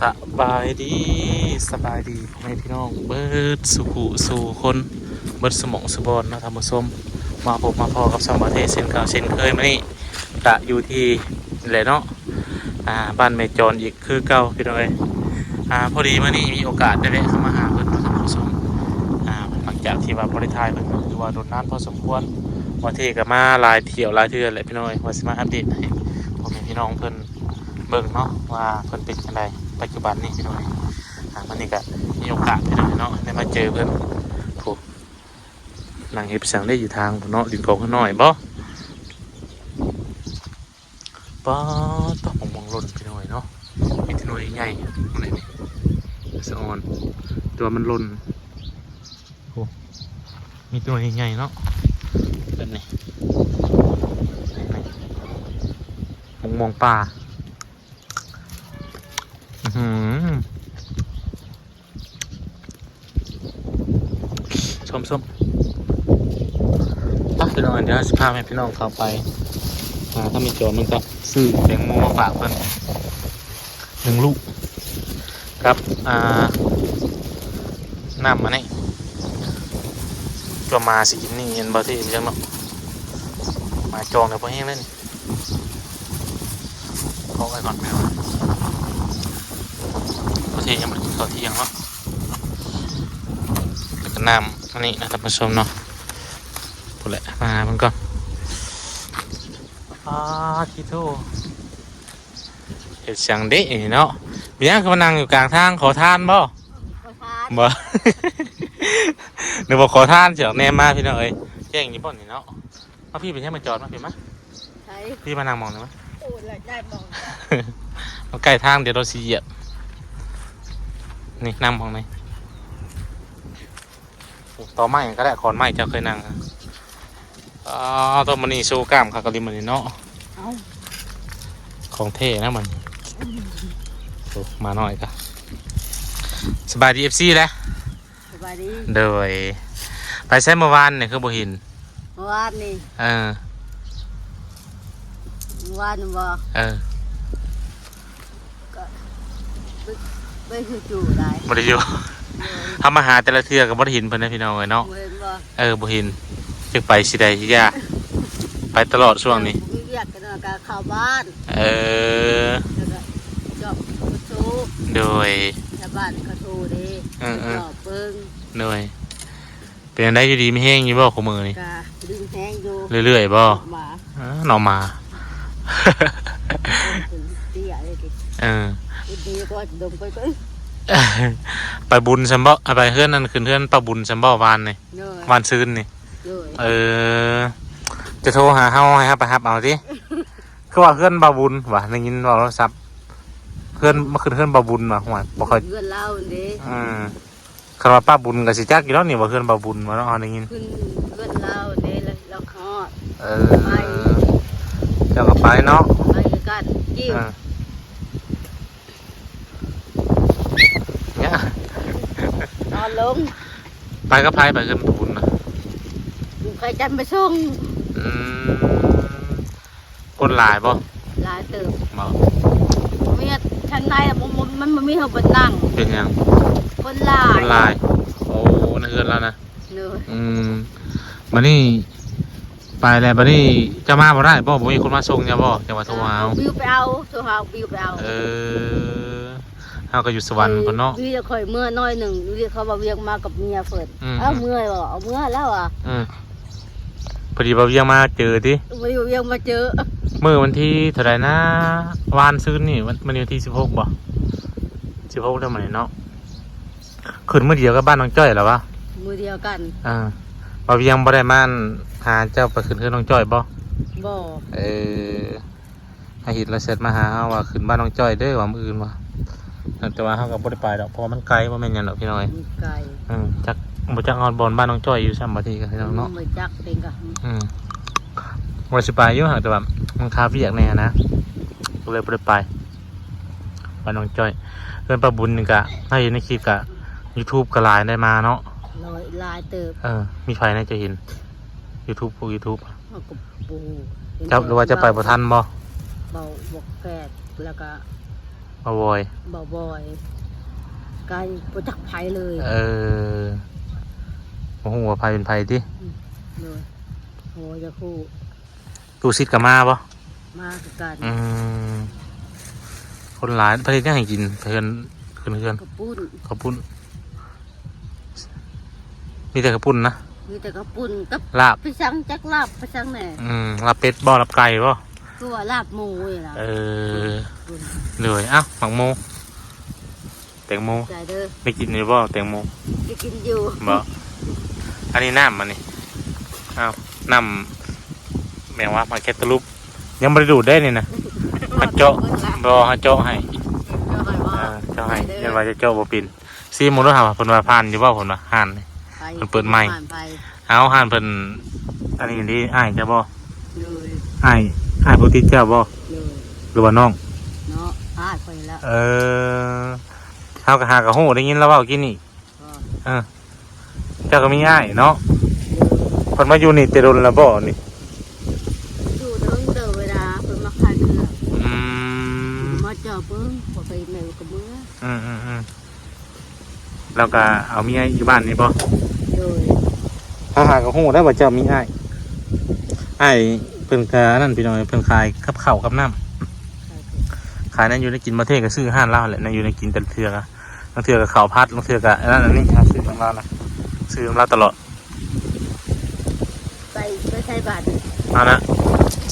ສະບາຍດີ ສະບາຍດີພໍ່ແມ່ພີ່ນ້ອງເບິດສູ່ຜູ້ສູ່ຄົນ ເບິດສູ່ໝ່ອງສູ່ບ່ອນເນາະທ່ານຜູ້ຊົມ. ມາພົບມາພໍ້ກັບຊ່ອງບ່າວເທເຊັ່ນເກົ່າເຊັ່ນເຄີຍ. ມື້ນີ້ກະຢູ່ທີ່ນີ້ແຫຼະເນາະ ອ່າ ບ້ານແມ່ຈອນອີກຄືເກົ່າພີ່ນ້ອງເອີຍ. ອ່າ ພໍດີມື້ນີ້ມີໂອກາດໄດ້ແວະເຂົ້າມາຫາເພິ່ນເນາະທ່ານຜູ້ຊົມ. ອ່າ ຫຼັງຈາກທີ່ວ່າບໍ່ໄດ້ຖ່າຍເພິ່ນກໍຖືວ່າດົນນານພໍສົມຄວນ. ບ່າວເທກໍມາຫຼາຍຖ້ຽວຫຼາຍເທື່ອແຫຼະພີ່ນ້ອງເອີຍ ວ່າຊິມາອັບເດດໃຫ້ພໍ່ແມ່ພີ່ນ້ອງເພິ່ນ ເບິ່ງເນາະວ່າເພິ່ນເປັນຈັ່ງໃດປັດຈຸບັນນີ້ພີ່ນ້ອງ. ອ່າ ມື້ນີ້ກະມີໂອກາດພີ່ນ້ອງເນາະ ໄດ້ມາເຈີເພິ່ນ. ໂອ້ ນັ່ງເຮັດຫຍັງໄດ້ຢູ່ທາງພຸ້ນເນາະ ດິນກອງນ້ອຍບໍ່? ປາດ ໝາກມ່ວງຫຼົ່ນພີ່ນ້ອງເນາະ ມີແຕ່ໜ່ວຍໃຫຍ່ໆ ນີ້ ສະອອນ ແຕ່ວ່າມັນຫຼົ່ນ. ໂອ້ ມີແຕ່ໜ່ວຍໃຫຍ່ໆເນາະ ແບບນີ້ ນີ້ ໝາກມ່ວງປ່າ. ອືຫື ສົ້ມໆ ໄປພີ່ນ້ອງ ດຽວເຮົາຊິພາແມ່ພີ່ນ້ອງເຂົ້າໄປ ອ່າ ຖ້າມີໂຈນມັນກໍຊື້ແຕງໂມມາຝາກເພິ່ນໜຶ່ງລູກ ກັບ ອ່າ ນ້ຳອັນນີ້ ຕົວໝາຊິກິນນີ້ ເຫັນບໍ່ ທີ່ເປັນຫຍັງເນາະ ໝາຈອງແລ້ວພໍແຮງເລີຍນີ້. ເອົາໄວ້ກ່ອນແມ່ ໂອເຄ ຍັງບໍ່ໄດ້ກິນເຂົ້າທ່ຽງເນາະ ແລ້ວກໍນ້ຳອັນນີ້ນະທ່ານຜູ້ຊົມເນາະ. ພຸ້ນແຫຼະ ມາຫາເພິ່ນກ່ອນ. ປາດ ທິໂທ ເຮັດຫຍັງເດນີ້ເນາະ? ເປັນຫຍັງຄືມານັ່ງຢູ່ກາງທາງ? ຂໍທານບໍ່? ຂໍທານ ບໍ່ ນຶກວ່າຂໍທານຊິອອກແນມມາ ພີ່ນ້ອງເອີຍ. ແຈ້ງຢູ່ບໍ່ນີ້ເນາະ? ມາພີ່ ເປັນຫຍັງມາຈອດ ມາພີ່ມາ. ໃສ? ພີ່ມານັ່ງໝ່ອງນີ້ມາ. ໂອ້ ໄດ້ໝ່ອງ ມັນໃກ້ທາງ ດຽວລົດຊິຢຽບ. ນີ້ ນັ່ງໝ່ອງນີ້ ໂອ້ ຕໍໄມ້ກໍໄດ້ ຂອນໄມ້ເຈົ້າເຄີຍນັ່ງ. ອໍ ໂຕ ມື້ນີ້ໂຊກ້າມຄັກອີ່ຫຼີມື້ນີ້ເນາະ. ເອົ້າ ຂອງແທ້ນະມັນ. ອືມ ໂອ້ ໝານ້ອຍກະ ສະບາຍດີ ເອັຟຊີ ແຫຼະ. ສະບາຍດີ. ໂດຍ ໄປໃສມື້ວານນີ້ຄືບໍ່ເຫັນ? ມື້ວານນີ້ ເອີ ມື້ວານນີ້ບໍ່? ເອີ ກໍໄປ ໄປຄືຢູ່ໄດ້ ບໍ່ໄດ້ຢູ່. ໂດຍ ເຮົາມາຫາແຕ່ລະເທື່ອກໍບໍ່ໄດ້ເຫັນເພິ່ນນະ ພີ່ນ້ອງເອີຍເນາະ. ບໍ່ເຫັນບໍ່? ເອີ ບໍ່ເຫັນ ຈັກໄປຊິໃດຊິຢາ ໄປຕະຫຼອດຊ່ວງນີ້ ບໍ່ມີວຽກ ກໍເຂົ້າບ້ານ. ເອີ ແລ້ວກໍຈອບໂທ ໂດຍ ຊາວບ້ານເຂົາໂທເດ້. ເອີໆ ຈອບເບິ່ງ. ໂດຍ ເປັນຈັ່ງໃດ ຢູ່ດີມີແຮງຢູ່ບໍ່ຄູ່ມື້ນີ້? ກະດີມີແຮງຢູ່ ເລື້ອຍໆບໍ່? ມາ ເອີ ນ້ອງໝາ ເອີ ເປັນເຕ້ຍເລີຍຕິ. ເອີ ດີກວ່າດົງໄປກໍ ໄປບຸນຊັ້ນບໍ່? ໄປເຮືອນນັ້ນ ຂຶ້ນເຮືອນປ້າບຸນຊັ້ນບໍ່ວານນີ້? ໂດຍ ວານຊືນນີ້. ໂດຍ ເອີ ຈະໂທຫາເຮົາໃຫ້ເຮົາໄປຮັບເອົາຕິ? ຄືວ່າເຮືອນປ້າບຸນຫວາ ໄດ້ຍິນເວົ້າໂທລະສັບ ເຮືອນ ມາຂຶ້ນເຮືອນປ້າບຸນຫວາ. ຫ້ວຍ ບໍ່ຄ່ອຍ ເຮືອນລາວເດ້. ອືມ ຄັນວ່າປ້າບຸນກໍຊິຈັກຢູ່ແລ້ວນີ້ວ່າເຮືອນປ້າບຸນວ່າເນາະ ເຮົາໄດ້ຍິນ. ຂຶ້ນເຮືອນລາວເດ້ ແລ້ວ ແລ້ວຮອດ. ເອີ ໄປ ເຈົ້າກໍໄປເນາະ ໄປຄືກັນ. ເອີ ຍາ ນອນລົງ. ໄປກັບໃຜ? ໄປເຮືອນປ້າບຸນນະ ໃຜຈັນໄປສົ່ງ. ອືມ ຄົນຫຼາຍບໍ່? ຫຼາຍເຕີບ. ບໍ່ ເມຍທາງໃນ ບໍ່ ບໍ່ ມັນບໍ່ມີໃຫ້ຄົນນັ່ງ. ເປັນຫຍັງ? ຄົນຫຼາຍ ຄົນຫຼາຍ. ໂອ້ ໃນເຮືອນລາວນະ. ໂດຍ ອືມ ບັດນີ້ໄປແລ້ວ ບັດນີ້ເຈົ້າມາບໍ່ໄດ້ບໍ່? ບໍ່ມີຄົນມາສົ່ງເຈົ້າບໍ່? ຈັ່ງວ່າໂທຫາເຮົາ. ບິວໄປເອົາ ໂທຫາບິວໄປເອົາ. ເອີ ເຮົາກໍຢູ່ສະຫວັນພຸ້ນເນາະ. ເອີ ບິວຈະຄ່ອຍເມືອໜ້ອຍໜຶ່ງ ເຂົາວ່າວຽກມາກັບເມຍເພິ່ນ. ອືມ ເອົາ ເມື່ອຍບໍ່? ເອົາເມືອແລ້ວອະ. ອືມ ພໍດີບ່າວວຽງມາເຈີຕິ. ບໍ່ຢູ່ ວຽງມາເຈີ. ມື້ວັນທີເທົ່າໃດນະ? ວານຊືນນີ້ ວັນ ມື້ວັນທີສິບຫົກບໍ່? ສິບຫົກແລ້ວມື້ນີ້ເນາະ. ຂຶ້ນມື້ດຽວກັບບ້ານນ້ອງຈ້ອຍແລ້ວຫວາ? ມື້ດຽວກັນ. ເອີ ບ່າວວຽງບໍ່ໄດ້ມາຫາເຈົ້າ ໄປຂຶ້ນເຮືອນນ້ອງຈ້ອຍບໍ່? ບໍ່. ເອີ ອາທິດລະແຊັດມາຫາເຮົາວ່າ ຂຶ້ນບ້ານນ້ອງຈ້ອຍເດີວ່າ ມື້ອື່ນວ່າ. ແຕ່ວ່າເຮົາກໍບໍ່ໄດ້ໄປດອກ ເພາະວ່າມັນໄກ ບໍ່ແມ່ນຫຍັງດອກພີ່ນ້ອງເອີຍ. ມັນໄກ. ເອີ ຈັກ ບໍ່ຈັກຮອດບ່ອນບ້ານນ້ອງຈ້ອຍຢູ່ຊ້ຳ ບາດທີກໍພີ່ນ້ອງເນາະ. ບໍ່ຈັກເປັນກະ ອືມ ວ່າຊິໄປຢູ່ ຫາກແຕ່ວ່າມັນຄາວຽກແດ່ນະ ກໍເລີຍບໍ່ໄດ້ໄປ. ບ້ານນ້ອງຈ້ອຍ ເຮືອນປ້າບຸນນີ້ກະ ຖ້າເຫັນໃນຄລິບກະ ຢູທູບກໍຫຼາຍໄດ້ມາເນາະ. ຫຼາຍ ຫຼາຍເຕີບ. ເອີ ມີໃຜແດ່ເຈົ້າເຫັນ ຢູທູບ ພວກຢູທູບ? ເຮົາກໍບໍ່ຮູ້. ເຈົ້າ ຫຼືວ່າເຈົ້າໄປບໍ່ທັນບໍ່? ເວົ້າບໍ່ແຂກ ແລ້ວກໍ ບ່າວບອຍ ບ່າວບອຍ ກາຍບໍ່ຈັກໃຜເລີຍ. ເອີ ບໍ່ຮູ້ວ່າໃຜເປັນໃຜຕິ? ອືມ ໂດຍ ໂອ້ ຢາກຮູ້. ຕູ້ສິດກໍມາບໍ່? ມາຄືກັນ. ອືມ ຄົນຫຼາຍ. ເພິ່ນເຮັດຫຍັງໃຫ້ກິນ? ເຮືອນ ເຮືອນ ເຮືອນ ເຂົ້າປຸ້ນ ເຂົ້າປຸ້ນ. ມີແຕ່ເຂົ້າປຸ້ນນະ? ມີແຕ່ເຂົ້າປຸ້ນກັບລາບ ໄປສັງ ຈັກລາບໄປສັງແດ່. ອືມ ລາບເປັດບໍ່? ລາບໄກ່ບໍ່? ຄືວ່າລາບໝູນີ້ລະ. ເອີ ອືມ ໂດຍ. ເອົ້າ ໝາກໂມ ແຕງໂມ ໃຈເດີ ໄດ້ກິນຢູ່ບໍ່ແຕງໂມ? ໄດ້ກິນຢູ່. ບໍ່ ອັນນີ້ນ້ຳ ອັນນີ້ ອ້າວ ນ້ຳແມ່ນຫຍັງວະ? ໝາກແຄນຕາລູບ. ຍັງບໍ່ໄດ້ດູດເດ້ນີ້ນະ ເຮົາເຈາະ ບໍ່ ເຮົາເຈາະໃຫ້ ເຈາະໃຫ້ບໍ່? ເອີ ເຈາະໃຫ້ ໃຈເດີ ຢ້ານວ່າຈະເຈາະບໍ່ເປັນ. ຊີມເບິ່ງດູຫາວ່າເພິ່ນວ່າຜ່ານຢູ່ບໍ່ ເພິ່ນວ່າຮ້ານນີ້ ໃຜ ເພິ່ນເປີດໃໝ່. ຮ້ານໃຜ? ເອົາ ຮ້ານເພິ່ນ ອັນນີ້ເດ້ ອ້າຍເຈົ້າບໍ່? ໂດຍ. ອ້າຍ ອ້າຍຜູ້ຕິດເຈົ້າບໍ່? ໂດຍ. ຫຼືວ່ານ້ອງ? ເນາະ ອ້າຍຂ້ອຍນີ້ລະ. ເອີ ເຮົາກໍຫາກໍຮູ້ ໄດ້ຍິນລາວເວົ້າກີ້ນີ້. ອໍ ເອີ ເຈົ້າກໍມີອ້າຍເນາະ. ໂດຍ. ເພິ່ນມາຢູ່ນີ້ແຕ່ດົນແລ້ວບໍ່ນີ້? ຢູ່ເຖິງເຕີເວລາເພິ່ນມາຂາຍເຄື່ອງ. ອືມ ມາເຈາະເບິ່ງ ບໍ່ໄປແມ່ນກໍເມືອ. ອືມໆໆ ແລ້ວກໍເອົາເມຍຢູ່ບ້ານນີ້ບໍ່? ໂດຍ. ເຮົາຫາກໍຮູ້ແລ້ວວ່າເຈົ້າມີອ້າຍ. ອ້າຍເພິ່ນກໍອັນນັ້ນ ພີ່ນ້ອງ ເພິ່ນຂາຍກັບເຂົ້າກັບນ້ຳ ຂາຍນັ້ນຢູ່ໄດ້ກິນ. ບາງເທື່ອກໍຊື້ຮ້ານລາວແຫຼະ ແນວຢູ່ແນວກິນແຕ່ລະເທື່ອ. ບາງເທື່ອກໍເຂົ້າຜັດ ບາງເທື່ອກໍອັນນັ້ນອັນນີ້ ຫາຊື້ນຳລາວນະ ຊື້ນຳລາວຕະຫຼອດ. ໄປ ໄປໃສ່ບາດນີ້ ເອົານະ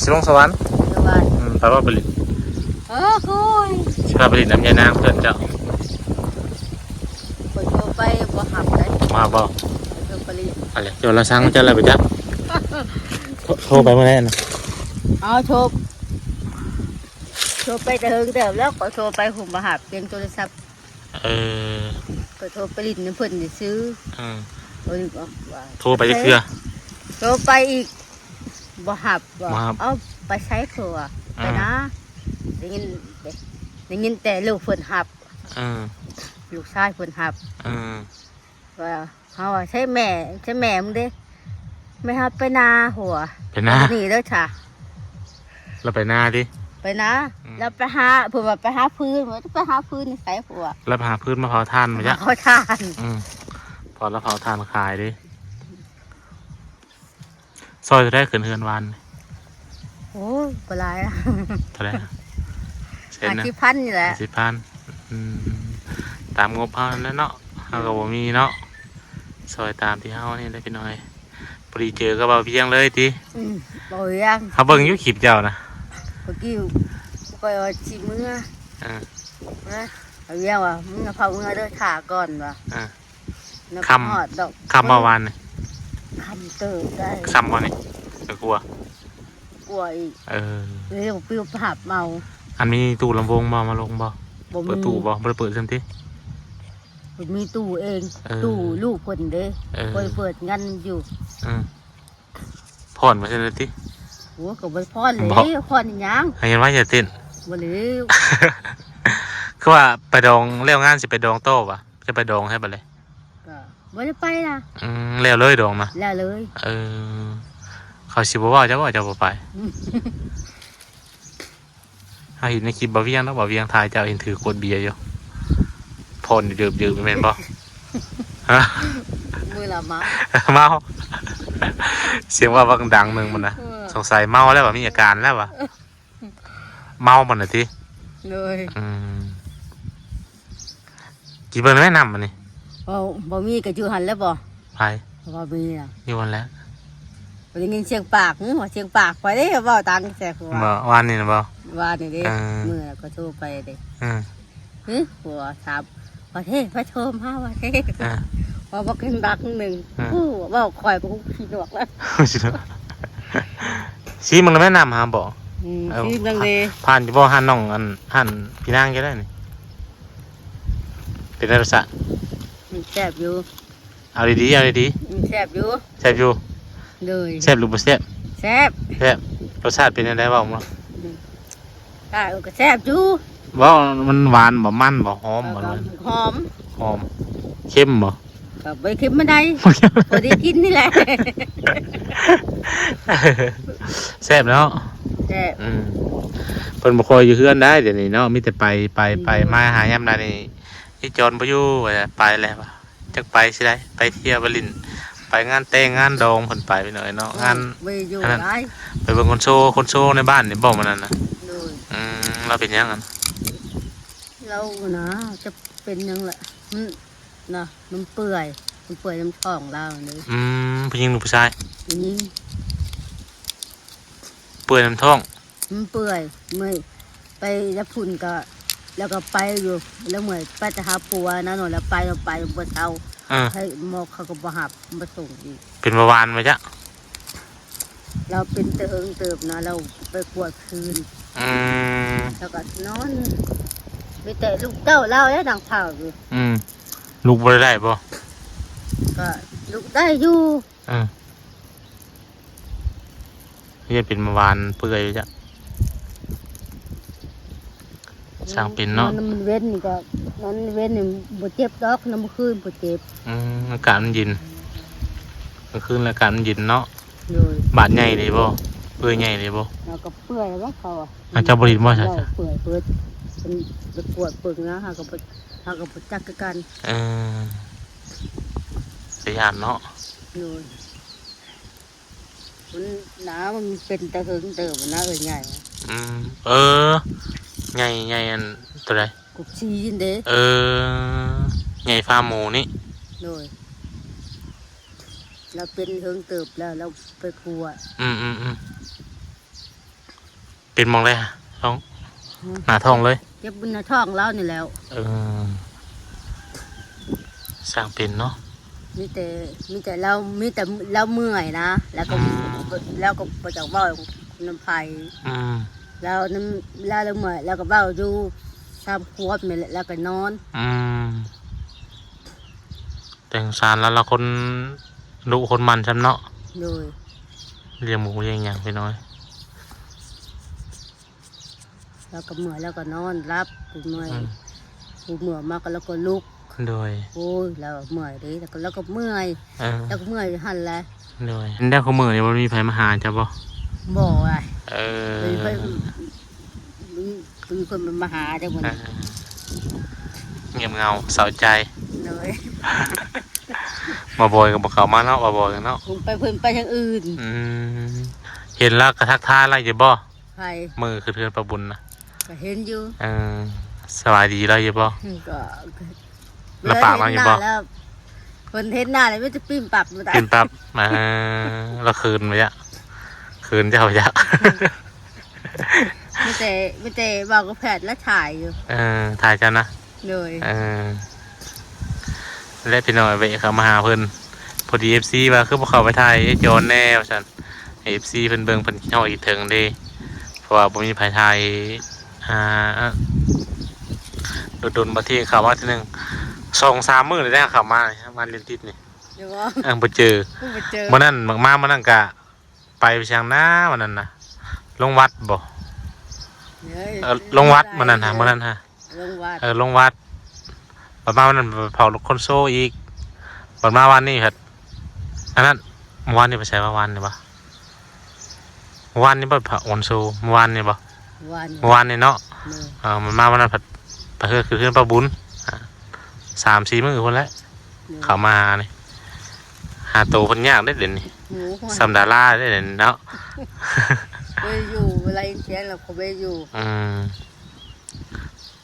ຊິລົງສະຫວັນ ສະຫວັນ. ອືມ ໄປບໍ່ໄປຫຼິ້ນ? ເອີ ໂອ້ຍ ຊິພາໄປຫຼິ້ນນຳຍາຍນາງເພື່ອນເຈົ້າ. ຂ້ອຍໂທໄປບໍ່ຮັບເດ້. ມາບໍ່? ຂ້ອຍໂທໄປຫຼິ້ນ ອັນແຫຼະ ເຈົ້າລະສັ່ງເຈົ້າລະໄປຈັກ ໂທ ໂທໄປມື້ໃດນະ? ເອົາ ໂທ ໂທໄປແຕ່ເຫິງເຕີບແລ້ວ ຂ້ອຍໂທໄປ ເພິ່ນບໍ່ຮັບ ປ່ຽນໂທລະສັບ. ເອີ ກໍໂທໄປຫຼິ້ນນຳເພິ່ນຊື່ໆ. ອືມ ໂທໄປຈັກເທື່ອ? ໂທໄປອີກ ບໍ່ຮັບ. ບໍ່ຮັບ. ເອົາ ໄປໃສ? ເພິ່ນວ່າ ອືມ ໄປນາ. ໄດ້ຍິນ ໄດ້ຍິນແຕ່ລູກເພິ່ນຮັບ. ອືມ ລູກຊາຍເພິ່ນຮັບ. ອືມ ວ່າ ເຮົາວ່າ ໃຊ່ແມ່ ໃຊ່ແມ່ມຶງເດ້? ແມ່ເຮົາໄປນາຫົວ ໄປນາ. ນີ້ເດີຊະ ລາວໄປນາຕິ? ໄປນາ. ອືມ ລາວໄປຫາ ເພິ່ນວ່າໄປຫາຟືນ. ວ່າຈະໄປຫາຟືນໃສ່ຫົວ? ລາວໄປຫາຟືນມາເຜົາຖ່ານ ມາຈະເຜົາຖ່ານ. ອືມ ເພາະລາວເຜົາຖ່ານຂາຍເດ້. ຊອຍເທົ່າໃດຂຶ້ນເຮືອນວານ? ໂອ້ຍ ບໍ່ຫຼາຍ. ເທົ່າໃດ? ແສນໜຶ່ງ ຫ້າສິບພັນນີ້ແຫຼະ. ຫ້າສິບພັນ. ອືມ ຕາມງົບເຮົານັ້ນແຫຼະເນາະ ເຮົາກໍບໍ່ມີເນາະ. ຊອຍຕາມທີ່ເຮົານີ້ແຫຼະພີ່ນ້ອງເອີຍ. ພໍດີເຈີກັບບ່າວວຽງເລີຍຕິ? ອືມ ບ່າວວຽງ ເຮົາເບິ່ງຢູ່ຄລິບເຈົ້ານະ. ເມື່ອກີ້ຂ້ອຍວ່າຊິເມືອ. ເອີ ນະ ບ່າວວຽງວ່າ ມຶງເຝົ້າເມືອເດີ ຖ້າກ່ອນວ່າ. ເອີ ແລ້ວກໍຮອດດອກ. ຄ່ຳບໍ່ວານນີ້? ຄ່ຳເຕີບໄດ໋. ຄ່ຳບໍ່ນີ້? ກໍກົວ ກົວອີກ. ເອີ ເອີ ບໍ່ປິວພາບເມົາ. ອັນມີຕູ້ລຳໂພງບໍ່? ມາລົງບໍ່? ບໍ່ມີ. ເປີດຕູ້ບໍ່? ບໍ່ໄດ້ເປີດຊ້ຳຕິ? ບໍ່ມີຕູ້ເອງ. ເອີ ຕູ້ລູກເພິ່ນເດ້. ເອີ ເປີດ ເປີດງັນຢູ່. ເອີ ຜ່ອນວ່າຊັ້ນຕິ? ໂອ້ ກໍບໍ່ໄດ້ຜ່ອນເລີຍ. ບໍ່ ຜ່ອນຫຍັງ? ໃຫ້ເຫັນວ່າຢ່າເຕັ້ນ. ບໍ່ແລ້ວ ຄືວ່າໄປດອງແລ້ວງານຊິໄປດອງຕໍ່ຫວາ? ຈະໄປດອງໃຫ້ບັດນີ້? ກໍບໍ່ໄດ້ໄປນະ. ອືມ ແລ້ວເລີຍດອງນະ? ແລ້ວເລີຍ. ເອີ ເຂົາຊິບໍ່ເວົ້າເຈົ້າບໍ່ ເຈົ້າບໍ່ໄປ? ເຮົາເຫັນໃນຄລິບບ່າວວຽງເນາະ ບ່າວວຽງຖ່າຍເຈົ້າ ເຫັນຖືຂວດເບຍຢູ່ ຜ່ອນຢູ່ເດີບໆ ແມ່ນບໍ່? ຮະ? ມື້ລະເມົາ ເມົາ ສຽງວ່າບັກດັງໜຶ່ງມັນນະ. ເອີ ສົງໄສເມົາແລ້ວວ່າ ມີອາການແລ້ວວ່າ. ເມົາມັນນະຕິ? ໂດຍ. ອືມ ກິນເບິ່ງໄດ້ແມ່ນ້ຳອັນນີ້. ເວົ້າ ບໍ່ມີກໍຢູ່ຫັ້ນແຫຼະບໍ່? ໃຜ? ບໍ່ມີນະ ຢູ່ຫັ້ນແຫຼະ. ບໍ່ໄດ້ຍິນສຽງປາກ ຫື ວ່າສຽງປາກຂ້ອຍເດ້ ເວົ້າດັງແທ້. ບໍ່ ວານນີ້ນະບໍ່? ວານນີ້ເດ້. ເອີ ມື້ນັ້ນກໍໂທໄປເດ້. ເອີ ຫຶ ຜົວຖາມວ່າເທ ໃຜໂທມາວ່າເທ. ເອີ ວ່າບັກເຫັນບັກໜຶ່ງ. ເອີ ຜູ້ເວົ້າຂ້ອຍກໍຮູ້ຂີ້ໜວກແລ້ວ. ຊີມເບິ່ງໄດ້ແມ່ນ້ຳຫາບໍ່? ອືມ ເອີ ຊີມເບິ່ງເດ້. ຜ່ານຢູ່ບໍ່ຮ້ານນ້ອງ ອັນ ຮ້ານພີ່ນາງກໍໄດ້ນີ້? ເປັນໄງລົດຊາດ? ມັນແຊບຢູ່. ເອົາດີໆ ເອົາດີໆ. ມັນແຊບຢູ່. ແຊບຢູ່. ໂດຍ. ແຊບຫຼືບໍ່ແຊບ? ແຊບ. ແຊບ. ລົດຊາດເປັນຈັ່ງໃດເວົ້າມາ. ອືມ ກໍແຊບຢູ່. ເວົ້າມັນຫວານບໍ່? ມັນບໍ່? ຫອມບໍ່? ເອີ ມັນຫອມ. ຫອມ. ເຄັມບໍ່? ກໍບໍ່ໄດ້ເຄັມປານໃດ ພໍໄດ້ກິນນີ້ແຫຼະ. ແຊບເນາະ. ແຊບ. ອືມ ເພິ່ນບໍ່ຄ່ອຍຢູ່ເຮືອນໄດ໋ ດຽວນີ້ເນາະ ມີແຕ່ໄປ ໄປ ໄປ ອືມ ມາຫາຍາມໃດນີ້ ອີຈອນບໍ່ຢູ່ ວ່າໄປແລ້ວ ຈັກໄປຊິໄດ້ ໄປທ່ຽວໄປຫຼິ້ນ ໄປງານແຕ່ງງານດອງເພິ່ນໄປພີ່ນ້ອງເນາະ. ໂອ້ຍ ງານ ບໍ່ຢູ່ ອັນນັ້ນ ຫຼາຍ ໄປເບິ່ງຄົນໂຊ ຄົນໂຊໃນບ້ານນີ້ບໍ່ ມື້ນັ້ນນະ. ໂດຍ. ອືມ ລາວເປັນຫຍັງຫັ້ນ? ລາວນະ ຈັກເປັນຫຍັງແຫຼະ ມັນນະ ມັນເປື່ອຍ ມັນເປື່ອຍນຳທ້ອງລາວເດ້. ອືມ ຜູ້ຍິງຫຼືຜູ້ຊາຍ? ຜູ້ຍິງ. ເປື່ອຍນຳທ້ອງ. ມັນເປື່ອຍ ເມື່ອຍ ໄປແລ້ວພຸ້ນກໍ ແລ້ວກໍໄປຢູ່ ແລ້ວເມື່ອຍໄປແຕ່ຫາຜົວນະເນາະ ແລ້ວໄປ ແລ້ວໄປບໍ່ເຊົາ. ເອີ ໃຫ້ໝໍເຂົາກໍບໍ່ຮັບ ບໍ່ສົ່ງອີກ. ເປັນເບົາຫວານບໍ່ຈັກ? ລາວເປັນແຕ່ເຫິງເຕີບນະ ລາວໄປກວດຄືນ. ອືມ ລາວກໍນອນ ມີແຕ່ລູກເຕົ້າລາວແຫຼະນັ່ງເຝົ້າຢູ່. ອືມ ລຸກບໍ່ໄດ້ບໍ່? ກໍລຸກໄດ້ຢູ່. ເອີ ຢ້ານເປັນເບົາຫວານເປື່ອຍຈັກ ຊ່າງເປັນເນາະ. ນອນນຳເວັນນີ້ກໍ ນອນເວັນນີ້ບໍ່ເຈັບດອກ ນອນມື້ຄືນບໍ່ເຈັບ. ອືມ ອາກາດມັນເຢັນ ກາງຄືນອາກາດມັນເຢັນເນາະ. ໂດຍ. ບາດໃຫຍ່ເລີຍບໍ່? ເປື່ອຍໃຫຍ່ເລີຍບໍ່? ແລ້ວກໍເປື່ອຍແລ້ວເຂົາ ອາ ເຈົ້າບໍ່ໄດ້ເຫັນບໍ່? ເປື່ອຍເປີດ ເພິ່ນໄປກວດເບິ່ງນະ ເຮົາກໍບໍ່ ເຮົາກໍບໍ່ຈັກຄືກັນ. ເອີ ຕາຢ້ານເນາະ. ໂດຍ. ມັນໜາວ ມັນເປັນແຕ່ເຫິງເຕີບນະ ເອີຍໃຫຍ່. ອືມ ເອີ ໃຫຍ່ ໃຫຍ່ອັນໂຕໃດ? ກົກຊີນເດ້. ເອີ ໃຫຍ່ຟາໝູນີ້. ໂດຍ. ລາວເປັນເຫິງເຕີບແລ້ວ ລາວໄປກວດ. ອືມໆໆ. ເປັນໝ່ອງໃດ? ທ້ອງ ຫືມ ໜ້າທ້ອງເລີຍ? ເຈັບຢູ່ໜ້າທ້ອງລາວນີ້ແຫຼ້ວ. ເອີ ຊ່າງເປັນເນາະ. ມີແຕ່ ມີແຕ່ລາວ ມີແຕ່ລາວເມື່ອຍນະ ແລ້ວກໍ ອືມ ລາວກໍບໍ່ຢາກເວົ້ານຳໃຜ. ອືມ ລາວນຳ ລາວ ລາວເມື່ອຍ ລາວກໍເວົ້າຢູ່ສາມຄວບນີ້ແຫຼະ ລາວກໍນອນ. ອືມ ແຕ່ສົງສານລາວ ລາວຄົນດຸຄົນໝັ່ນຊ້ຳເນາະ. ໂດຍ. ລ້ຽງໝູລ້ຽງຫຍັງພີ່ນ້ອງ. ລາວກໍເມື່ອຍ ລາວກໍນອນຫຼັບ ຜູ້ເມື່ອຍ. ອືມ ຜູ້ເມື່ອຍມາກໍລາວກໍລຸກ. ໂດຍ. ໂອ້ຍ ລາວເມື່ອຍເດ້ ລາວກໍ ລາວກໍເມື່ອຍ. ເອີ ລາວກໍເມື່ອຍຢູ່ຫັ້ນແຫຼະ. ໂດຍ. ແລ້ວຄູ່ມື້ນີ້ບໍ່ມີໃຜມາຫາເຈົ້າບໍ່? ບໍ່. ເອີ ບໍ່ມີໃຜ ບໍ່ມີຄົນມາຫາເຈົ້າມື້ນີ້. ເອີ ງຽບເຫງົາເສົ້າໃຈ. ໂດຍ. ບ່າວບອຍກໍບໍ່ເຂົ້າມາເນາະ ບ່າວບອຍເນາະ. ເພິ່ນໄປ ເພິ່ນໄປທາງອື່ນ. ອືມ ເຫັນລາວກໍທັກທາຍລາວຢູ່ບໍ່? ໃຜ? ມື້ຂຶ້ນເຮືອນປ້າບຸນນະ ກໍເຫັນຢູ່. ເອີ ສະບາຍດີລາວຢູ່ບໍ່? ກໍ ລາວປາກມາຢູ່ບໍ່? ເພິ່ນເຫັນໜ້າແລ້ວມີແຕ່ປີ້ມປັບ ປີ້ມປັບ. ເອີ ລາວເຂີນບໍ່ຈັກ ເຂີນເຈົ້າບໍ່ຈັກ. ມີແຕ່ ມີແຕ່ເວົ້າກັບແພດ ລາວຖ່າຍຢູ່. ເອີ ຖ່າຍເຈົ້ານະ. ໂດຍ. ເອີ ແລະພີ່ນ້ອງ ແວະເຂົ້າມາຫາເພິ່ນ ພໍດີເອັຟຊີວ່າ ຄືບໍ່ເຂົ້າໄປຖ່າຍໄອ້ຈອນແດ່ວ່າຊັ້ນ. ໃຫ້ເອັຟຊີເພິ່ນເບິ່ງ ເພິ່ນຄິດຮອດຄິດເຖິງເດ້ ເພາະວ່າບໍ່ມີໃຜຖ່າຍ. ອ່າ ດົນໆ ບາງທີເຂົ້າມາເທື່ອໜຶ່ງ ສອງສາມມື້ແລ້ວເຂົ້າມາ ມາຫຼິ້ນຕິດນີ້. ເອີ ບໍ່ເຈີ ບໍ່ເຈີ. ມື້ນັ້ນ ມາມື້ນັ້ນກະ ໄປໄປທາງນາ ມື້ນັ້ນນະ ລົງວັດບໍ່? ເອີ ລົງວັດມື້ນັ້ນຫາ ມື້ນັ້ນຫາ ລົງວັດ. ເອີ ລົງວັດ ບັດມາວັນນັ້ນໄປເຝົ້າຄົນໂຊອີກ ບັດມາວານນີ້ພັດ ອັນນັ້ນ ມື້ວານນີ້ໄປໃສວະ? ວານນີ້ວະ? ມື້ວານນີ້ບໍ່ໄປເຝົ້າຄົນໂຊ? ມື້ວານນີ້ບໍ່? ວານນີ້ ມື້ວານນີ້ເນາະ. ເອີ ມັນມາວັນນັ້ນພັດ ໄປເຮືອນ ຄືເຮືອນປ້າບຸນ ສາມສີ່ມື້ພຸ້ນແຫຼະ. ເຂົ້າມາຫານີ້ ຫາໂຕເພິ່ນຍາກເດ້ດຽວນີ້. ໂອ້ຍ ສ່ຳດາລາເດ້ດຽວນີ້ເນາະ. ບໍ່ໄດ້ຢູ່ ເວລາເຫັນແສງແລ້ວກໍບໍ່ໄດ້ຢູ່. ອືມ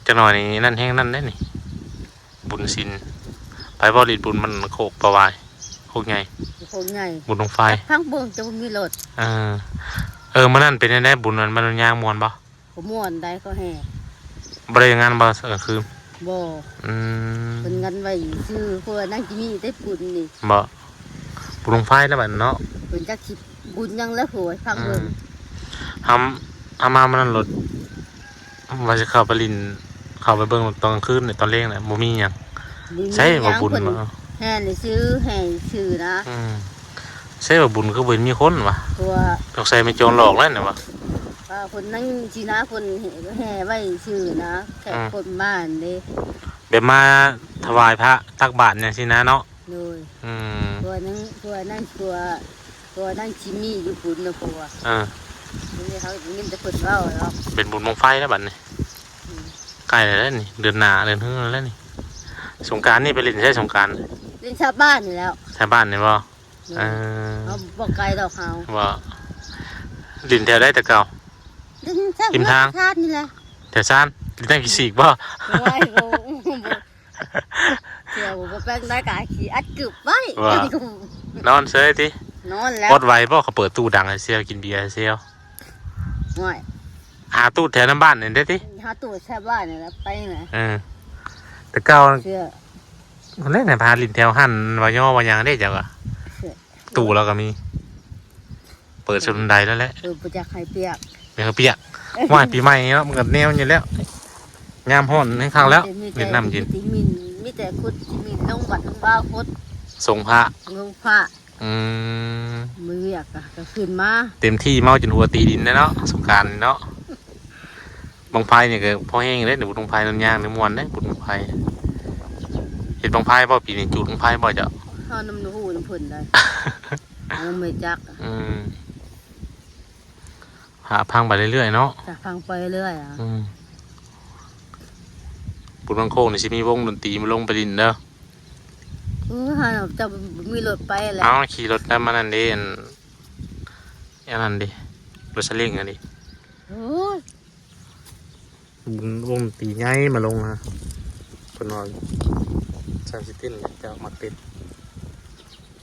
ຈັກໜ້ອຍນີ້ນັ້ນແຮງນັ້ນເດ້ນີ້ ບຸນສິນ. ໄປບໍ່? ຫຼິ້ນບຸນມັນໂຄກປະຫວາຍ ໂຄກໃຫຍ່ ໂຄກໃຫຍ່ ບຸນບັ້ງໄຟ. ທາງເບິ່ງຈະບໍ່ມີລົດ. ເອີ ເອີ ມື້ນັ້ນເປັນແນວໃດ? ບຸນມັນ ມັນຍາງມ່ວນບໍ່? ກໍມ່ວນໄດ໋ ເຂົາແຫ່. ບໍ່ໄດ້ງານບໍ່ກາງຄືນ? ບໍ່. ອືມ ເພິ່ນງານໄວ້ຊື່ ເພາະວ່ານາງຈິມີແຕ່ບຸນນີ້. ບໍ່ ບຸນບັ້ງໄຟແລ້ວບັດເນາະ. ເພິ່ນຈັກຊິບຸນຫຍັງແລ້ວ ໂຫຍ ຟັງເບິ່ງ. ອືມ ເຮົາ ເຮົາມາມື້ນັ້ນໂລດ ວ່າຊິເຂົ້າໄປຫຼິ້ນ ເຂົ້າໄປເບິ່ງຕອນກາງຄືນ ຕອນແລງນະ ບໍ່ມີຫຍັງ. ບໍ່ມີຫຍັງ. ໃສວ່າບຸນ ເພິ່ນແຫ່ຊື່ ແຫ່ຊື່ນະ. ອືມ ໃສວ່າບຸນຄືບໍ່ເຫັນມີຄົນວະ? ເພາະວ່າ ສົງໄສແມ່ນໂຈນຫຼອກແລ້ວນີ້ວະ. ວ່າເພິ່ນນັ້ນຊີ້ນະ ເພິ່ນແຫ່ໄວ້ຊື່ນະ ແຂກ ອືມ ຄົນມາຫັ້ນເດ້ ແບບມາຖວາຍພະ ຕັກບາດຫຍັງຊີ້ນະເນາະ. ໂດຍ ອືມ ຜົວນາງ ຜົວນາງ ຜົວ ຜົວນາງຊິມີຢູ່ພຸ້ນນະ ຜົວ ອ່າ ນີ້ເຮົາໄດ້ຍິນແຕ່ເພິ່ນເວົ້າເນາະ ເປັນບຸນບັ້ງໄຟແລ້ວບັດນີ້ ອືມ ໃກ້ແລ້ວນີ້ ເດືອນໜ້າເດືອນຮືແລ້ວນີ້ ສົງການນີ້ໄປຫຼິ້ນໃສສົງການ? ຫຼິ້ນຊາວບ້ານນີ້ແຫຼ້ວ ຊາວບ້ານນີ້ບໍ່? ໂດຍ ເອີ ເຮົາບໍ່ໄກດອກເຮົາ ບໍ່ ຫຼິ້ນແຖວໃດແຕ່ເກົ່າ? ຫຼິ້ນແຖວ ຮິມທາງ ຊາດນີ້ແຫຼະ ແຖວຊານ ຫຼິ້ນແຖວຂີ້ສີກບໍ່? ໂອ້ຍ ບໍ່ ບໍ່ ທ່ຽວບໍ່ແປງໄດ້ກະຂີ້ອັດກຶບໄວ້ ວ່າ ນອນເຊີຍຕິ ນອນແລ້ວ ອົດໄຫວບໍ່? ເຂົາເປີດຕູ້ດັງໃຫ້ຊຽວ ກິນເບຍໃຫ້ຊຽວ ໂອ້ຍ ຫາຕູ້ແຖວນຳບ້ານນີ້ໄດ້ຕິ ຫາຕູ້ແຖວບ້ານນີ້ແຫຼະ ໄປນະ ເອີ ແຕ່ເກົ່າ ເຊື່ອ ເລີຍນະ ພາຫຼິ້ນແຖວຫັ້ນ ວ່າຍໍວ່າຫຍັງເດ້ເຈົ້າກະ ຕູ້ລາວກະມີ ເປີດສຸດໃດແລ້ວແຫຼະ ເອີ ບໍ່ຢາກໃຫ້ປຽກ ຢາກໃຫ້ປຽກ ໂອ້ຍ ປີໃໝ່ເນາະ ມັນກະແນວນີ້ແລ້ວ ຍາມຮ້ອນແຮງຄັກແລ້ວ ມີແຕ່ ຫຼິ້ນນ້ຳເຢັນ ມີແຕ່ ມີແຕ່ຂຸດຊິມີລົງວັດລົງວາພຸດ ສົງພະ ລົງພະ ອືມ ມື້ວຽກກະ ກະຂຶ້ນມາ ເຕັມທີ່ເມົາຈົນຫົວຕີດິນແລ້ວເນາະ ສົງການນີ້ເນາະ ບັ້ງໄຟນີ້ກະພໍແຮງເດ້ ບຸນບັ້ງໄຟນັ້ນຍ່າງນີ້ມ່ວນເດ້ ບຸນບັ້ງໄຟ ເຮັດບັ້ງໄຟບໍ່ປີນີ້? ຈູດບັ້ງໄຟບໍ່ເຈົ້າ? ເຮົານຳຮູ້ນຳເພິ່ນໄດ໋ ເຮົານຳແມ່ຈັກ ອືມ ຫາຟັງໄປເລື້ອຍໆເນາະ ຫາຟັງໄປເລື້ອຍ ອືມ ບຸນບັ້ງໂຄກນີ້ຊິມີວົງດົນຕີມາລົງໄປຫຼິ້ນເດີ ເອີ ເຮົາເຈົ້າບໍ່ມີລົດໄປແລ້ວ ເອົາຂີ່ລົດນຳອັນນັ້ນເດ້ ອັນ ອັນນັ້ນເດ້ ລົດສະເລັງອັນນີ້ ໂອ້ຍ ບຸນວົງຕີໃຫຍ່ມາລົງຫັ້ນ ເພິ່ນວ່າ ສາມສິບເຕັນ ເຈົ້າມັກເຕັ້ນ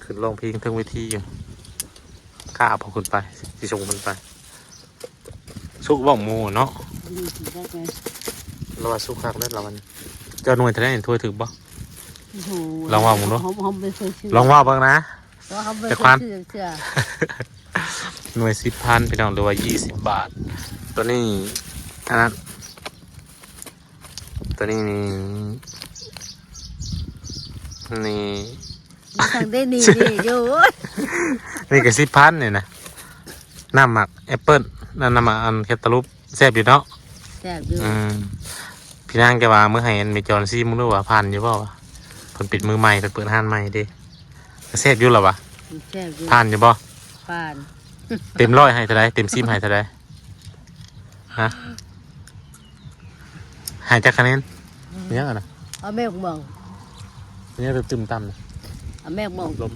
ຂຶ້ນຮ້ອງເພງເທິງເວທີຢູ່ ຂ້າເອົາເພິ່ນຂຶ້ນໄປ ຊິສົ່ງເພິ່ນໄປ ສຸກບໍ່ໝູ່ເນາະ ອືມ ສຸກແລ້ວ ລາວວ່າສຸກຄັກແລ້ວລາວວ່າ ເຈົ້າໜ່ວຍເທົ່າໃດ? ຖ້ວຍຖືກບໍ່? ໂອ້ໂຫ ລອງເວົ້າເບິ່ງດູ ເຮົາ ເຮົາບໍ່ເຄີຍຊື້ ລອງເວົ້າເບິ່ງນະ ເພາະເຮົາບໍ່ເຄີຍຊື້ຈັກເທື່ອ ໜ່ວຍສິບພັນ ພີ່ນ້ອງ ຫຼືວ່າ ຊາວ ບາດ ໂຕນີ້ ອັນນັ້ນ ໂຕນີ້ນີ້ ນີ້ ມີທັງໄດ້ນີ້ນີ້ຢູ່ ນີ້ກະສິບພັນນີ້ນະ ນ້ຳໝາກແອັບເປິ້ນ ນັ້ນ ນ້ຳໝາກອັນແຄນຕາລູບ ແຊບຢູ່ເນາະ ແຊບຢູ່ ອືມ ພີ່ນາງຈະວ່າມື້ໃຫ້ອັນແມ່ຈອນຊີມເບິ່ງດູວ່າຜ່ານຢູ່ບໍ່ວະ ເພິ່ນເປັນມືໃໝ່ ເພິ່ນເປີດຮ້ານໃໝ່ເດ້ ກະແຊບຢູ່ລະວະ ແຊບຢູ່ ຜ່ານຢູ່ບໍ່? ຜ່ານ ເຕັມຮ້ອຍໃຫ້ເທົ່າໃດ? ເຕັມສິບໃຫ້ເທົ່າໃດ? ຮະ ໃຫ້ຈັກຄະແນນ? ອືມ ເປັນຫຍັງຫັ້ນນະ? ເອົາແມ່ໝ່ວງ ເປັນຫຍັງຕຶມຕຳນະ? ເອົາແມ່ໝ່ວງ ລົມ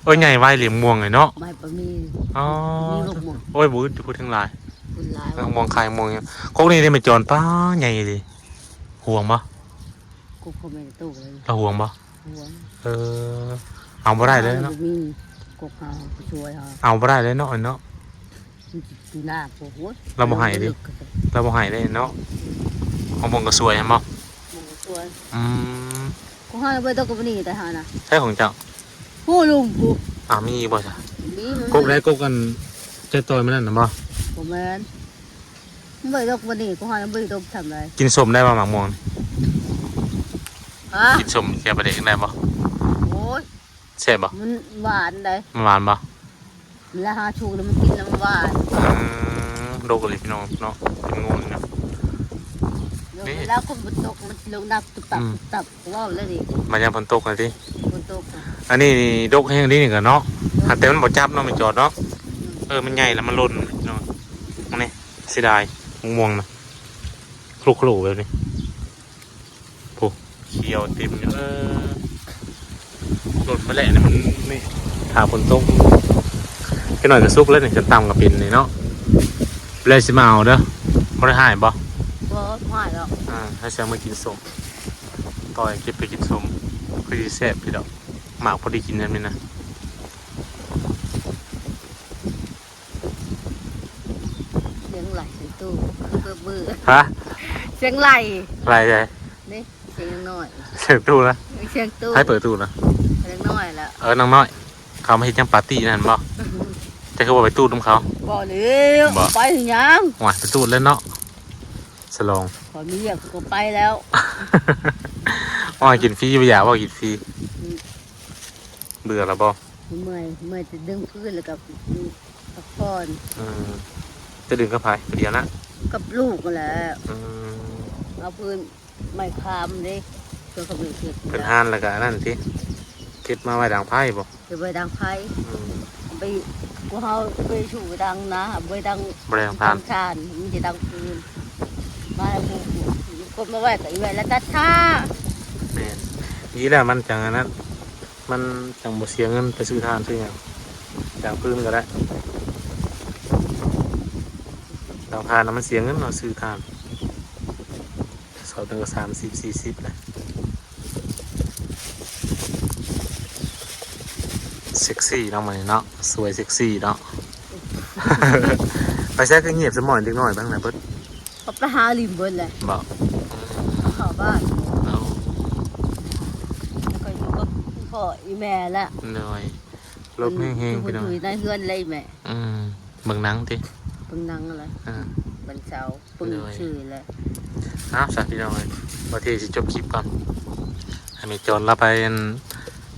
ໂອ້ຍ ໃຫຍ່ໄວເລີຍໝ່ວງເລີຍເນາະ ໃບບໍ່ມີ ອໍ ມີໝ່ວງ ໂອ້ຍ ບໍ່ອຶດ ຢູ່ພຸ້ນແຮງຫຼາຍ ໝ່ວງຫຼາຍ ໝ່ວງຂາຍໝ່ວງຫຍັງ ກົກນີ້ໄດ້ແມ່ຈອນ ປ້າ ໃຫຍ່ອີ່ຫຼີ ຫວງບໍ່? ກົກເຂົາແມ່ນໂຕເລີຍ ລາວຫວງບໍ່? ຫວງ ເອີ ເອົາບໍ່ໄດ້ເລີຍເນາະ ບໍ່ມີ ກົກເຮົາ ຊ່ວຍເຮົາ ເອົາບໍ່ໄດ້ເລີຍເນາະ ເນາະ ມັນຊິໜ້າໂພດ ລາວບໍ່ໃຫ້ຕິ ລາວບໍ່ໃຫ້ເລີຍເນາະ ຂອງເພິ່ນກະຊ່ວຍຫັ້ນບໍ່? ຂອງເພິ່ນກະຊ່ວຍ ອືມ ຂອງເຮົາບໍ່ຕົກກະບໍ່ນີ້ແຕ່ເຮົານະ ໃສຂອງເຈົ້າ? ໂອ້ ລຸງຜູ້ ອ່າ ມີບໍ່ຊະ? ມີ ກົກໃດ ກົກອັນ ເຈົ້າຕ່ອຍມື້ນັ້ນນະບໍ່? ບໍ່ແມ່ນ ມັນບໍ່ໄດ້ດົກປານນີ້ ຂອງເຮົາຍັງບໍ່ໄດ້ດົກຊ່ຳໃດ ກິນສົ້ມໄດ້ບໍ່ ໝາກມ່ວງນີ້? ຮະ? ກິນສົ້ມແຈ່ວປາແດກໄດ້ບໍ່? ໂອ້ຍ ແຊບບໍ່? ມັນຫວານໃດ໋ ມັນຫວານບໍ່? ເວລາເຮົາສຸກແລ້ວມັນກິນແລ້ວມັນຫວານ ອືມ ດົກອີ່ຫຼີພີ່ນ້ອງເນາະ ເປັນງວງເນາະ ເວລາຝົນຕົກມັນຊິລົງດັບຕຸບຕັບ ອືມ ຕຸບຕັບ ເວົ້າແລ້ວນີ້ ມາຍາມຝົນຕົກນະຕິ ຝົນຕົກ ອັນນີ້ນີ້ດົກແຮງເດ້ນີ້ກະເນາະ ຫາກແຕ່ມັນບໍ່ຈັບເນາະ ແມ່ຈອດເນາະ ອືມ ເອີ ມັນໃຫຍ່ແລ້ວມັນຫຼົ່ນພີ່ນ້ອງ ອັນນີ້ເສຍດາຍ ໝາກມ່ວງນະ ໂຄລະໂຄລະແບບນີ້ ໂອ້ ຂຽວເຕັມຢູ່ ເອີ ຫຼົ່ນມາແລ້ວນີ້ ມັນນີ້ ຖ້າຝົນຕົກ ຈັກໜ້ອຍກະສຸກແລ້ວນີ້ ຄັນຕ່ຳກະເປັນນີ້ເນາະ ແລ້ວຊິມາເອົາເດີ ບໍ່ໄດ້ຮ້າຍບໍ່? ບໍ່ຮ້າຍດອກ ອ່າ ໃຫ້ເສຍເມືອກິນສົ້ມ ຕໍ່ເກັບໄປກິນສົ້ມ ຄືຊິແຊບຢູ່ດອກ ໝາກພໍດີກິນແບບນີ້ນະ. ສຽງໄຫຼ ສຽງຕູ້ ເບີໆ ຮະ? ສຽງໄຫຼ ໄຫຼໃດ? ນີ້ ສຽງນ້ອຍ ສຽງຕູ້ນະ ສຽງຕູ້ ໃຜເປີດຕູ້ນະ? ເດັກນ້ອຍລະ ເອີ ນາງນ້ອຍ ເຂົາມາເຮັດຫຍັງປາຕີ້ນັ້ນບໍ່? ເຈົ້າຄືບໍ່ໄປຕູດນຳເຂົາ? ບໍ່ແລ້ວ ບໍ່ ໄປຫຍັງ? ໂອ້ຍ ໄປຕູດແລ້ວເນາະ ສະຫຼອງ ຂ້ອຍມີວຽກຂ້ອຍກະໄປແລ້ວ ໂອ້ຍ ກິນຟຣີບໍ່ຢາກບໍ່ກິນຟຣີ ອືມ ເບື່ອລະບໍ່? ເມື່ອຍ ເມື່ອຍຈະດຶງພື້ນແລ້ວກະພັກຜ່ອນ ອືມ ຈະດຶງກັບໃຜ? ຜູ້ດຽວນະ? ກັບລູກຫັ້ນແຫຼະ ອືມ ເອົາພື້ນໄມ້ຄາມເດ້ ເພື່ອເຂົາໄປເຮັດ ເປັນຮ້ານແລ້ວກະອັນນັ້ນຕິ ເຂ ເຮັດມາໄວ້ດັງໄຟບໍ່? ເຮັດໄວ້ດັງໄຟ ອືມ ໄປ ພວກເຮົາໄປສູ່ດັງນະ ໄວ້ດັງ ບໍ່ໄດ້ດັງຖ່ານ ດັງຖ່ານ ມີແຕ່ດັງຟືນ ມາແລ້ວ ກົດມາໄວ້ກໍອີເວລະຕັດຖ້າ. ແມ່ນ ດີແລ້ວ ມັນຈັ່ງອັນນັ້ນ ມັນຈັ່ງບໍ່ເສຍເງິນໄປຊື້ຖ່ານຊື້ຫຍັງ ດັງຟືນກໍໄດ້ ດັງຖ່ານນະ ມັນເສຍເງິນເນາະ ຊື້ຖ່ານ ສອບໜຶ່ງກໍສາມສິບ ສີ່ສິບແຫຼະ. ເຊັກຊີເນາະ ມື້ນີ້ເນາະ ສວຍເຊັກຊີເນາະ. ໄປໃສຄືງຽບສະໝອຍ ເດັກນ້ອຍໄປທາງໃດເບິດ? ເຂົາໄປຫາຫຼິ້ນເບິດແຫຼະ ບໍ່? ເຂົ້າບ້ານ ເອົາ ແລ້ວກໍຢູ່ກັບພໍ່ອີ່ແມ່ແຫຼະ. ໂດຍ ລົມແຮງໆ ພີ່ນ້ອງ ຢູ່ໃນເຮືອນເລີຍແມ່. ອືມ ເບິ່ງໜັງຕິ? ເບິ່ງໜັງແຫຼະ ອ່າ ວັນເສົາ ປຶ້ງ ໂດຍ ຊື່ແຫຼະ. ເອົາ ຊັ້ນພີ່ນ້ອງເອີຍ ບ່າວເທຊິຈົບຄລິບກ່ອນ ໃຫ້ແມ່ຈອນລາວໄປ ອັນ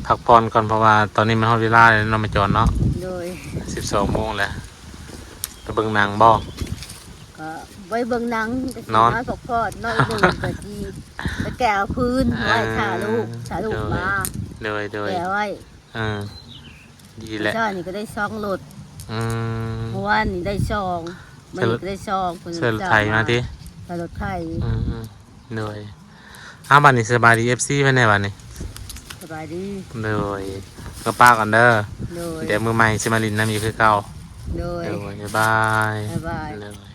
ພັກຜ່ອນກ່ອນ ເພາະວ່າຕອນນີ້ມັນຮອດເວລາແລ້ວເນາະ ແມ່ຈອນເນາະ. ໂດຍ ສິບສອງໂມງແລ້ວ ໄປເບິ່ງໜັງບໍ່? ກໍໄວ້ເບິ່ງໜັງ ນອນ ກໍຊິນອນພັກຜ່ອນໜ້ອຍໜຶ່ງ ກໍຊິໄປແກະເອົາຟືນ ເອີ ໄວ້ຖ້າລູກ ຖ້າລູກ ໂດຍ ມາ. ໂດຍ ໂດຍ ແກະໄວ້ ເອີ ດີແຫຼະ ເຊົ້ານີ້ກໍໄດ້ສອງໂລດ. ອືມ ມື້ວານນີ້ໄດ້ສອງ ມື້ນີ້ກໍໄດ້ສອງ ເຊິ່ງລົດໄຖມາຕິ? ເຈົ້າມາ ເຊິ່ງລົດໄຖ. ອືມໆ ໂດຍ ເອົາ ບັດນີ້ສະບາຍດີ ເອັຟຊີ ເພິ່ນແດ່ບັດນີ້. ສະບາຍດີ ໂດຍ ກໍປາກັນເດີ ໂດຍ ດຽວມື້ໃໝ່ຊິມາຫຼິ້ນນຳອີກຄືເກົ່າ. ໂດຍ ໂດຍ ບາຍບາຍ ບາຍບາຍ ໂດຍ.